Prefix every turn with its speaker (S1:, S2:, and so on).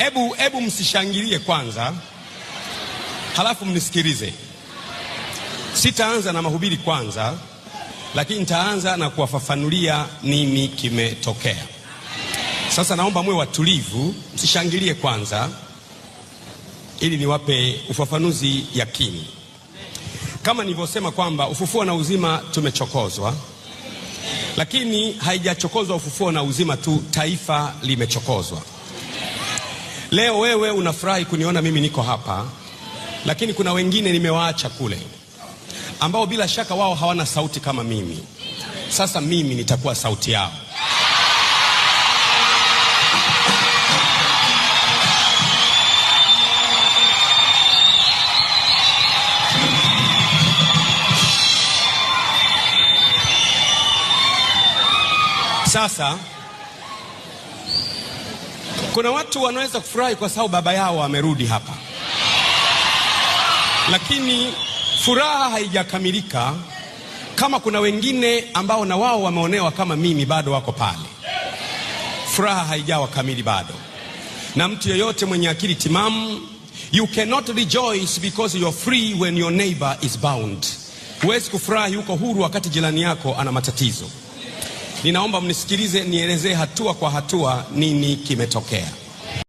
S1: Ebu msishangilie kwanza, halafu mnisikilize. Sitaanza na mahubiri kwanza, lakini nitaanza na kuwafafanulia nini kimetokea. Sasa naomba muwe watulivu, msishangilie kwanza, ili niwape ufafanuzi yakini. Kama nilivyosema kwamba ufufuo na uzima tumechokozwa, lakini haijachokozwa ufufuo na uzima tu, taifa limechokozwa. Leo wewe unafurahi kuniona mimi niko hapa, lakini kuna wengine nimewaacha kule ambao bila shaka wao hawana sauti kama mimi. Sasa mimi nitakuwa sauti yao. Sasa kuna watu wanaweza kufurahi kwa sababu baba yao amerudi hapa, lakini furaha haijakamilika kama kuna wengine ambao na wao wameonewa kama mimi, bado wako pale. Furaha haijawa kamili bado. Na mtu yeyote mwenye akili timamu, you cannot rejoice because you are free when your neighbor is bound. Huwezi kufurahi uko huru wakati jirani yako ana matatizo. Ninaomba mnisikilize, nielezee hatua kwa hatua nini kimetokea.